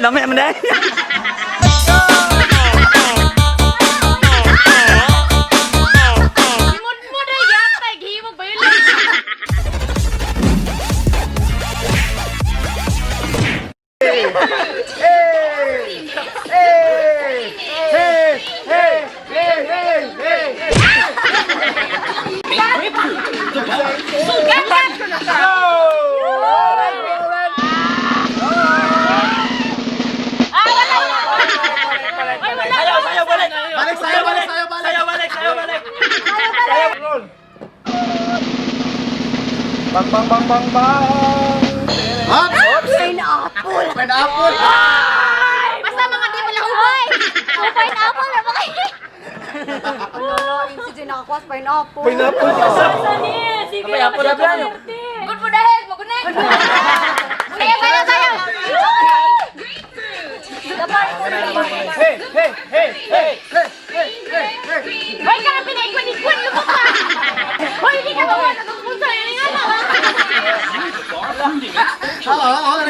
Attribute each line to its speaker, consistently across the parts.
Speaker 1: Lami man dai.
Speaker 2: Mo na yatay gihimog violence.
Speaker 3: Hey! Hey! Hey! Hey! Hey! Hey! Go! Roll it, roll it!
Speaker 2: Ah, wala, wala. Ay, wala.
Speaker 1: Sayaw, sayaw, balik.
Speaker 4: Balik, sayaw, balik, sayaw, balik.
Speaker 1: Sayaw, balik, sayaw, balik.
Speaker 3: Sayaw, roll! Bang, bang, bang, bang, bang!
Speaker 4: Oops!
Speaker 5: Pineapple.
Speaker 4: Pineapple!
Speaker 2: Basta mga di mo lahubay.
Speaker 5: Oh, pineapple na ba kayo? Ano, si Jay nakakuha sa pineapple.
Speaker 3: Pineapple!
Speaker 2: Sige,
Speaker 1: Pineapple na plano.
Speaker 2: Good for the health, mo good. Sayaw, sayaw, sayaw.
Speaker 3: Hey! Hey! Hey! Hey! Hey! Hey! Hey! Hey!
Speaker 2: Hoy, ka na pinaikwan-ikwan mo pa. Hoy, hindi ka ba nag-sponsor ini nga na.
Speaker 4: Oo, oo, oo.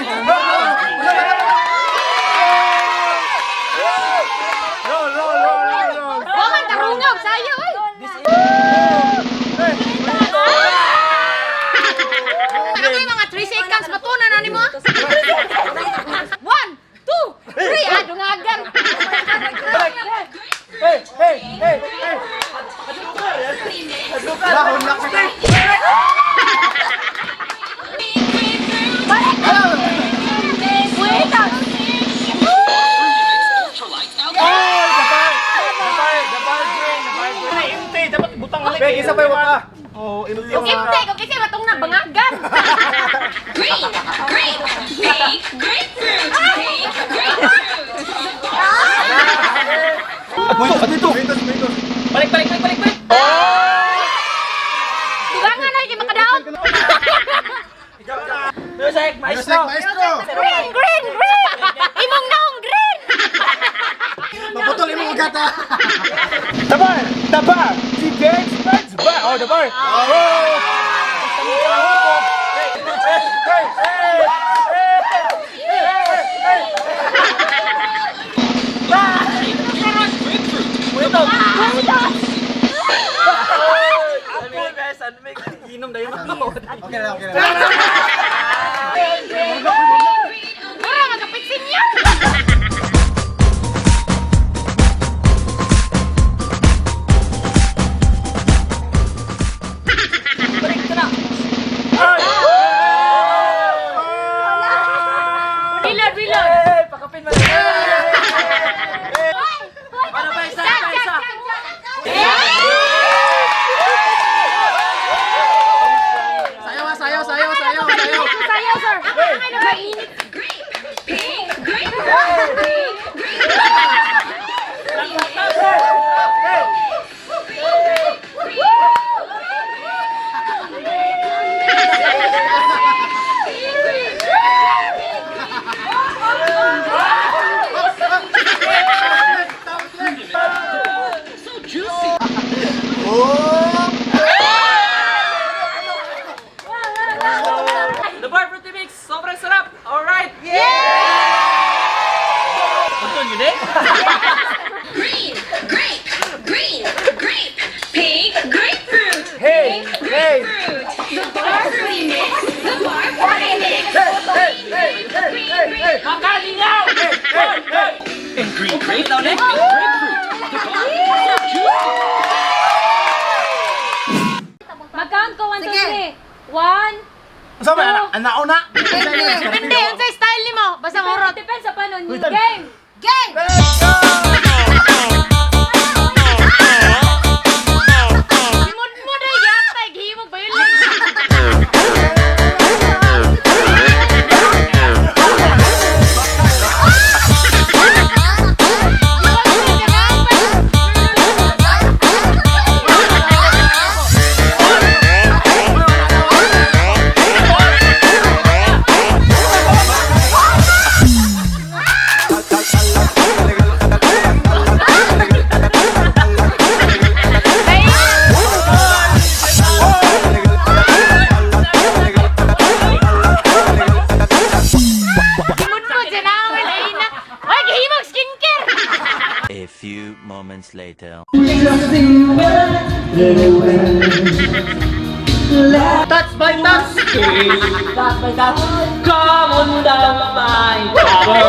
Speaker 3: Roll, roll, roll, roll, roll!
Speaker 2: Wa man tarungaw sayo ay.
Speaker 3: Hey!
Speaker 2: Ano yung mga 3 seconds matuna na nimo? 1, 2, 3, ah, dungagan.
Speaker 3: Hey! Hey! Hey! Hey!
Speaker 4: Lahon na ko.
Speaker 2: Wait.
Speaker 3: Oh! The bar! The bar! The bar green! The bar green!
Speaker 1: Inte, dapat butang ulit.
Speaker 3: Beg, isa pa yung waka. Oh, inuti
Speaker 2: Kung
Speaker 3: yung
Speaker 2: inte, kung kasi matong na bangagan.
Speaker 6: Green, grape, pink, grapefruit, pink, grapefruit.
Speaker 3: Dito, dito! Dito, dito!
Speaker 1: Balik, balik, balik, balik, balik.
Speaker 2: Dugangan na kay makadaot.
Speaker 1: Music,
Speaker 4: Music,
Speaker 1: maestro.
Speaker 4: maestro!
Speaker 2: Green, green, green. Imong naong green.
Speaker 4: Maputol imong ugat ah!
Speaker 3: The bar! The bar! Si James Burns bar! Oh, the bar! Oh! Hey! Hey! Hey! Hey! Hey! Hey!
Speaker 1: Apple, guys, ano may inom na yun.
Speaker 4: Okay na, okay na.
Speaker 2: Mura magapitsin niya.
Speaker 1: Balik ka na.
Speaker 2: Reload, reload.
Speaker 1: Hey, pakapin mo. Ano ba, isa, isa, isa.
Speaker 4: Sayaw ah, sayaw, sayaw, sayaw, sayaw!
Speaker 2: Sayaw, sir. Ano ba init?
Speaker 6: Grape, pink, grapefruit, pink,
Speaker 1: The Bar Fruity Mix, sobrang sarap. Alright. Yeah! Ito yun eh.
Speaker 6: Green, grape, green, grape, pink, grapefruit,
Speaker 3: Hey!
Speaker 6: pink,
Speaker 3: Hey!
Speaker 6: grapefruit. The bar fruity mix, the bar fruity mix.
Speaker 3: Hey! Hey! Hey! Hey! Hey!
Speaker 1: Makalingaw!
Speaker 3: Hey! Hey!
Speaker 1: And green grape daw na. Grapefruit. The bar. So juicy.
Speaker 2: Mag-count ko, 1, 2,
Speaker 5: Sige.
Speaker 2: 3. 1,
Speaker 4: Sa ba? Ana na.
Speaker 2: Depende, unsay style nimo? Basta murot.
Speaker 7: Depende sa panon. Game!
Speaker 5: Game!
Speaker 3: Let's go!
Speaker 2: Mo mo na yatay gihimog violence.
Speaker 7: Later.
Speaker 1: Touch by touch! Touch by touch! Come on down my power!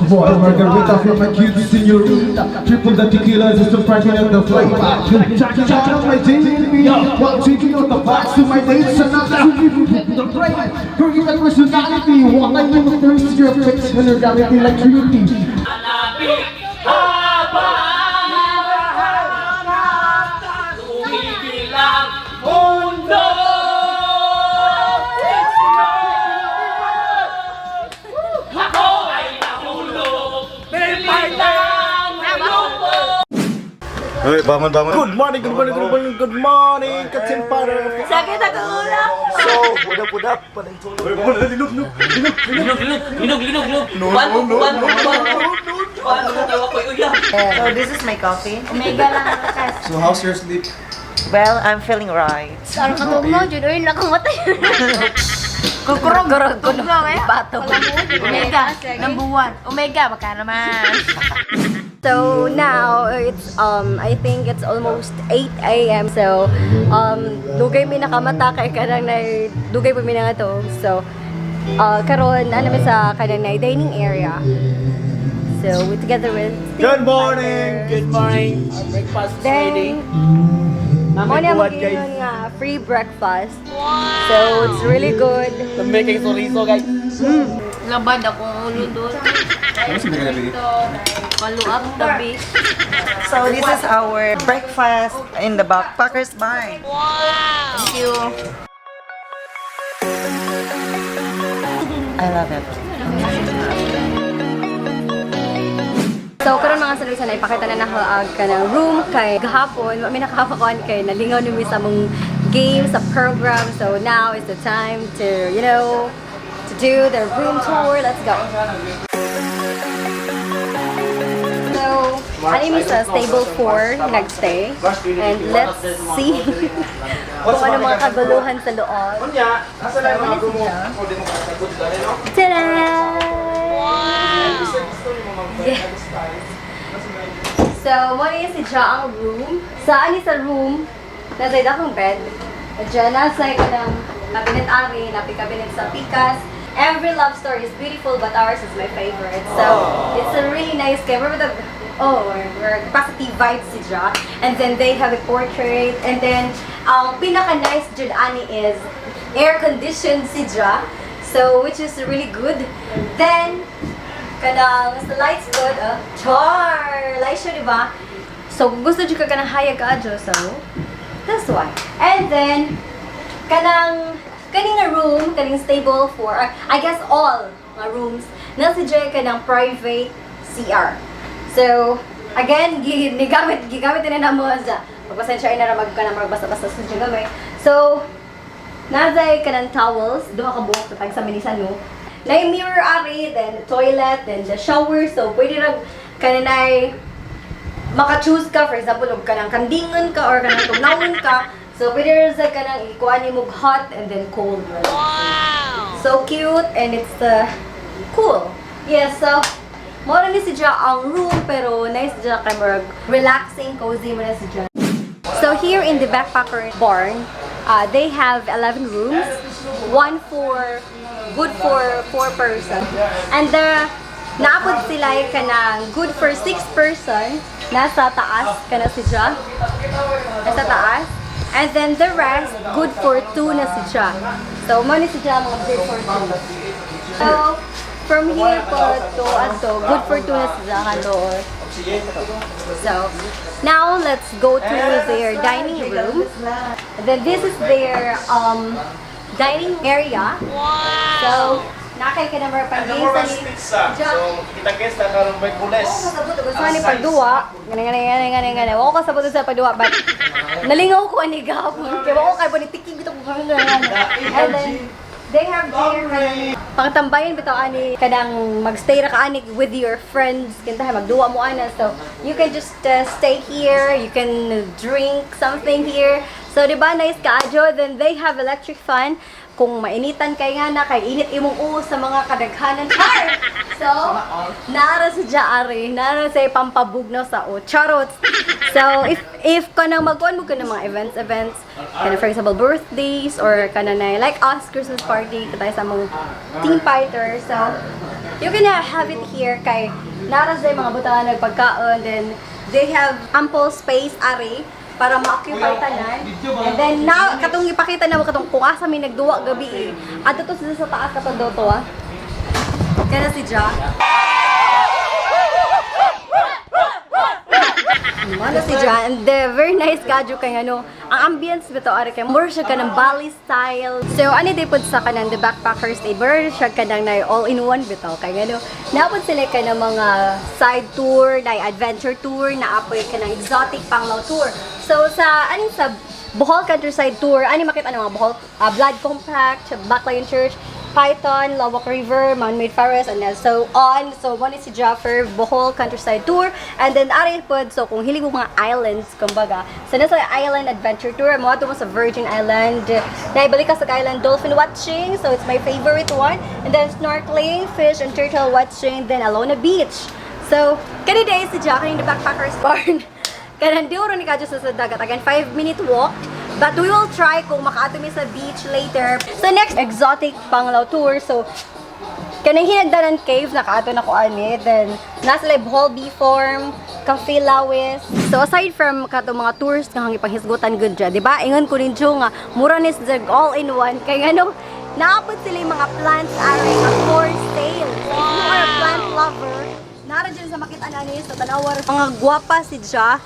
Speaker 8: Boy, margarita from my cute señorita. Triple the tequila just to brighten up the flavor. Jackie out of my TV while taking out the box to my dates and not to give you the brain. Bringing my personality while I am the first year of fix and reality like Trinity.
Speaker 1: Hanapin habang tumigil ang mundo. Ako ay nahulog, pilit lang lupo.
Speaker 3: Hey, bangon, bangon. Good morning, good morning, good morning, good morning, Katimpara.
Speaker 5: Sakit ako ulo.
Speaker 3: So, what up, what up? Hey, bangon, linog, linog, linog,
Speaker 1: Linog, linog, linog, linog, linog. One,
Speaker 3: no, no,
Speaker 1: one,
Speaker 3: no,
Speaker 1: one,
Speaker 3: no,
Speaker 1: one, tawa ko, uyab.
Speaker 9: So this is my coffee.
Speaker 5: Omega lang ang lakas.
Speaker 4: So how's your sleep?
Speaker 9: Well, I'm feeling right.
Speaker 5: Sarang katugnaw, jud. Uy, nakamata yun. Kukurog. Kukurog. Eh. Bato.
Speaker 2: Omega, number one. Omega, baka naman.
Speaker 5: So now it's I think it's almost 8 a.m. So dugay mi nakamata kay kanang nay dugay pa mi nangatog. So karon ana mi sa kanang nay dining area. So we together with Steve
Speaker 3: Good morning.
Speaker 1: Good morning. Our breakfast is ready.
Speaker 5: Then mo na mag nga free breakfast. So it's really good.
Speaker 1: I'm making chorizo, guys.
Speaker 2: Labad akong ulo doon.
Speaker 4: Ano sa mga gabi?
Speaker 2: Paluap tabi.
Speaker 9: So this is our breakfast in the backpackers barn.
Speaker 2: Thank you.
Speaker 9: I love it.
Speaker 5: So karon mga salusan ay ipakita na nako ang kanang room kay gahapon wa mi nakapakuan kay nalingaw ni mi sa among game sa program. So now is the time to to do the room tour. Let's go. So, ano mi sa stable 4 nagstay and let's see kung ano mga kaguluhan sa loob.
Speaker 3: Unya, asa lang mga gumo?
Speaker 5: Ta-da! Yeah. So, mo ni si Ja ang room. Sa ani sa room, nasa akong bed. Diyan nasa kanang cabinet ari, napi cabinet sa pikas. Every love story is beautiful, but ours is my favorite. So, it's a really nice game. Remember the oh, we're positive vibes si Ja. And then they have a portrait. And then, ang pinaka-nice jud ani is air-conditioned si Ja. So, which is really good. Then, kanang sa lights good, char! Light siya, di ba? So, kung gusto jud ka kanang hayag ka adyo, so, this one. And then, kanang, kaning nga room, kaning stable for, I guess all nga rooms, nasa jud kanang private CR. So, again, gigamit na namo sa, pagpasensya na ra mag kanang magbasa-basa sa jud gamay. So, Nazay kanang towels, duha ka buok sa tag sa minisan no. Nay mirror ari, then the toilet, then the shower. So pwede ra kananay maka-choose ka, for example, og kanang kandingon ka or kanang tugnawon ka. So pwede ra sa kanang ikuan nimo og hot and then cold. Wow. So cute and it's cool. Yeah, so mao ra ni si Ja ang room pero nice ja kay murag relaxing, cozy mo na si Ja. So here in the backpacker barn, they have 11 rooms, one for good for four person. And the naapod sila kanang good for six person nasa taas kana si Ja. Nasa taas. And then the rest good for two na si Ja. So mo ni si Ja mga good for two. So from here po to ato, good for two na si Ja kanto. So, now let's go to their dining room. And then this is their dining area. Wow! So, nakay ka na mga pag-game sa
Speaker 3: So, kita guys na karon may kules.
Speaker 5: Kasabot ko sa ni pagduwa. Ngani ngani ngani ngani ngani. Wako kasabot sa pagduwa but nalingaw ko ani gapon. Kay wako kay bani tiki bitaw ko ngani. And then they have their pangtambayan bitaw ani kanang magstay ra ka ani with your friends kintahay magduwa mo ana, so you can just stay here, you can drink something here. So di ba nice kaadyo? Then they have electric fan. Kung mainitan kay nga na kay init imong uo sa mga kadaghanan, char. So, nara sa ari, nara sa pampabugnaw sa o charot. So, if kanang magkuan mo ka ng mga events events, kana, for example, birthdays or kana na like us, Christmas party katay sa mga team fighter. So, you can have it here kay nara sa mga butangan nagpagkaon, then they have ample space ari para ma-occupy tanan. And then now katong ipakita na mo katong kung asa mi nagduwa gabi eh. Adto to sila sa taas katong daw to ah. Kana si Ja. Ano si Ja, and the very nice kadyo kay ano, ang ambience bitaw ari kay more siya kanang Bali style. So ani day pod sa kanang The Backpackers Inn, more siya kanang na all in one bitaw kay ano, naapod sila kay ng mga side tour, na adventure tour, naapoy kanang exotic panglaw tour. So sa ani sa Bohol Countryside Tour, ani makita ang mga Bohol Blood Compact, Baclayon Church, Python, Lawak River, Man-Made Forest, and then so on. So, one is si Jaffer, Bohol Countryside Tour. And then, ari pod, so kung hilig mo mga islands, kumbaga. So, nasa Island Adventure Tour, mo mo sa Virgin Island, naibalik ka sa island dolphin watching, so it's my favorite one. And then, snorkeling, fish and turtle watching, then Alona Beach. So, kani day si Jacqueline, the Backpackers Barn. Kanang di ni kadyo sa dagat. Again, 5-minute walk. But we will try kung makaato mi sa beach later. So next, exotic Panglao tour. So, kanang Hinagdanan Cave, nakaato na ko ani. Then, nasa like Bohol Bee Farm, Cafe Lawis. So, aside from kato mga tours nga hanggang panghisgutan gud dya, di ba? Ingon ko ninyo nga, mura ni sa all in one. Kay ano, naapod sila yung mga plants ari nga for sale. So, if you are a plant lover, nara dyan sa makita na ni sa tanawar. Mga gwapa si Ja.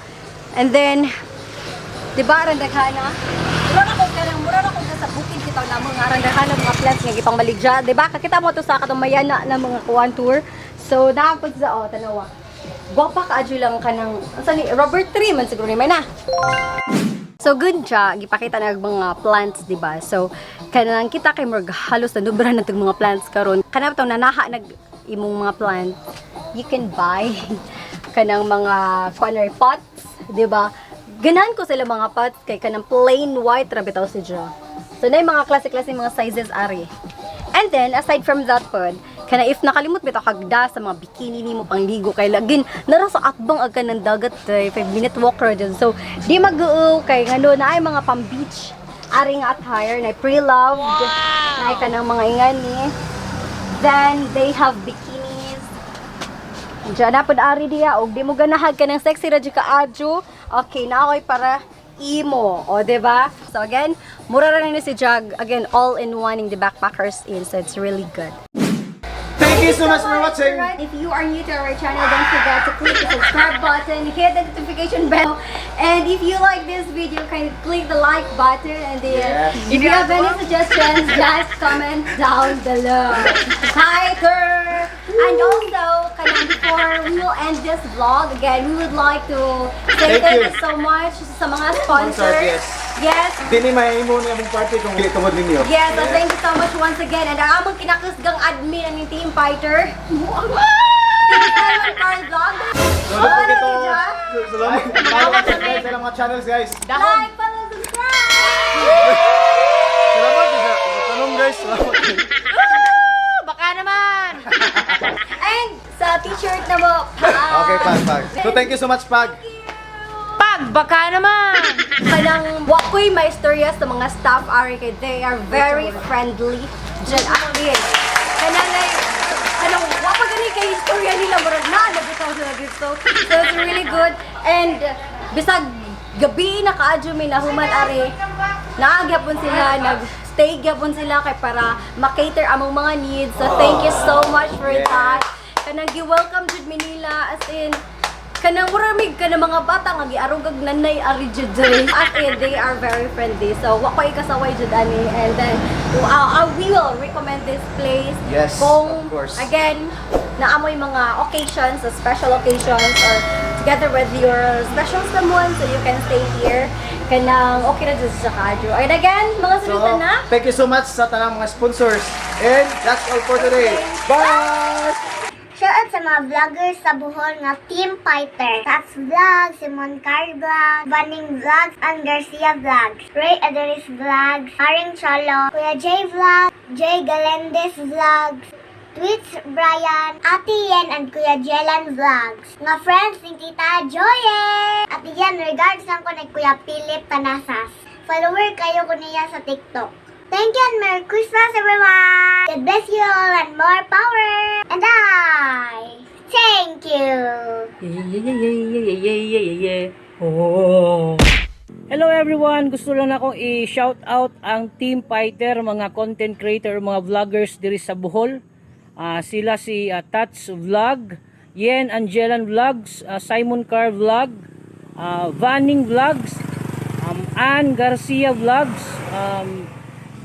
Speaker 5: And then, di ba, randaghana? Mura na ko kanang mura na ko sa bukid kita na mga randaghana mga plants nga gipang maligya, di ba? Kakita mo to sa katong mayana na mga kuan tour. So, naapod sa oh, tanawa. Gwapa ka adyo lang kanang asa ni Robert Tree man siguro ni may na. So good siya, gipakita na ang mga plants, di ba? So kanang kita kay murag halos na nubra na tong mga plants karon. Kanang tong nanaha nag imong mga plants, you can buy kanang mga kuan pots, di ba? Ganahan ko sila mga pots kay kanang plain white ra bitaw si Jo. So na yung mga klase-klase mga sizes ari. And then aside from that pod, kana if nakalimot bitaw kagda sa mga bikini nimo pangligo kay lagin nara sa atbang ag kanang dagat eh, 5-minute walk ra dyan. So di mag-uo kay ngano na ay mga pang beach ari nga attire na pre-loved, na kanang mga ingani. Then they have bikinis. Diyan na pod ari diya og di mo ganahag ka ng sexy ra jud ka adyo. Okay, na ako'y para imo. O, di ba? So again, mura ra ni si Jag. Again, all in one in the Backpackers Inn. So it's really good.
Speaker 3: Thank you so much for watching.
Speaker 5: If you are new to our channel, don't forget to click the subscribe button, hit the notification bell, and if you like this video, kindly click the like button. And then, if you have any suggestions, just comment down below. Hi, girl! And also, kanang before we will end this vlog, again, we would like to say
Speaker 3: Thank
Speaker 5: thank
Speaker 3: you.
Speaker 5: you so much sa mga sponsors.
Speaker 3: Sponsors, yes.
Speaker 5: Yes.
Speaker 3: Dini mahimo ni among party kung dili tungod ninyo.
Speaker 5: Yes, so thank you so much once again. And ang among kinakusgang admin ang team fighter, si Simon Carl Vlog.
Speaker 3: So, don't forget to
Speaker 5: Ano,
Speaker 3: like, subscribe sa ilang mga channels, guys.
Speaker 5: Like, follow, subscribe!
Speaker 3: Salamat sa tanong, guys. Salamat.
Speaker 2: Baka naman!
Speaker 5: And sa t-shirt na mo, pag.
Speaker 3: Okay, Pag, Pag. So, thank you so much, Pag.
Speaker 2: Pag, baka naman!
Speaker 5: Kanang wakoy may istorya sa mga staff ari kay they are very friendly. Diyan ako. Kanang ay kanang wa pa gani kay istorya nila murag na nabitaw sila dito. So it's really good and bisag gabi na kaadyo may nahuman ari naagyapon sila, nag stay gyapon sila kay para ma-cater among mga needs. So thank you so much for that. Kanang gi-welcome jud mi nila, as in kanang muramig ka ng mga bata nga giarugag nanay ari jud diri. As in they are very friendly. So wa ko ikasaway jud ani, and then we will recommend this place.
Speaker 3: Yes,
Speaker 5: kung
Speaker 3: of course.
Speaker 5: Again, naamoy mga occasions, so special occasions or together with your special someone, so you can stay here. Kanang okay na jud sa kadyo. And again, mga
Speaker 3: So,
Speaker 5: sultan na.
Speaker 3: thank you so much sa tanang mga sponsors. And that's all for today. Bye!
Speaker 7: Shoutout sa mga vloggers sa Bohol nga Team Fighter. Tats Vlog, Simon Car Vlog, Baning Vlogs, and Garcia Vlogs, Ray Adonis Vlogs, Haring Cholo, Kuya J Vlog, Jay Galendez Vlogs, Tweets Brian, Ate Yen and Kuya Jelan Vlogs. Nga friends ni Tita Joye! Ate Yen, regards lang ko ni Kuya Philip Tanasas. Follower kayo ko niya sa TikTok. Thank you and Merry Christmas, everyone! God bless you all and more power! And I thank you!
Speaker 1: Yeah. Oh. Hello everyone! Gusto lang akong i-shout out ang Team Fighter, mga content creator, mga vloggers diri sa Bohol. Sila si Tats Vlog, Yen Angelan Vlogs, Simon Carr Vlog, Vaning Vlogs, Ann Garcia Vlogs,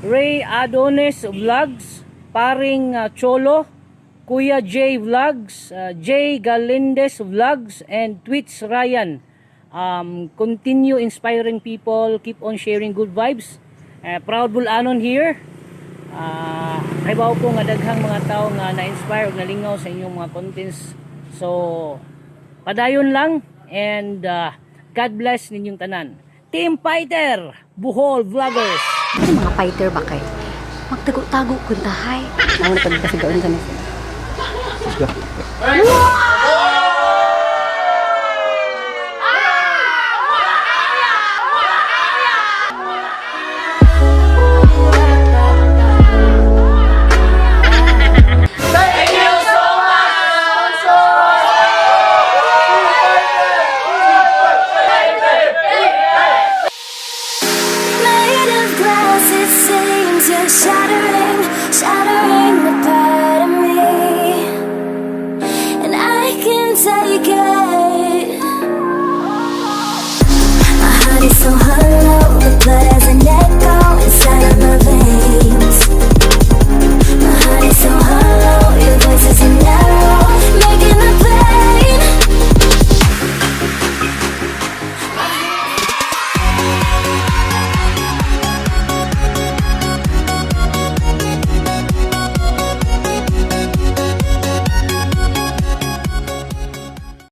Speaker 1: Ray Adonis Vlogs, Paring Cholo, Kuya J Vlogs, Jay Galindez Vlogs, and Tweets Ryan. Continue inspiring people, keep on sharing good vibes. Proud Bulanon here. Kaybaw ko nga daghang mga tao nga na-inspire ug nalingaw sa inyong mga contents. So, padayon lang and God bless ninyong tanan. Team Fighter, Bohol Vloggers.
Speaker 5: Ano mga fighter ba kay? Magtago-tago kun tahay. Naon pag kasi gawin sa nila.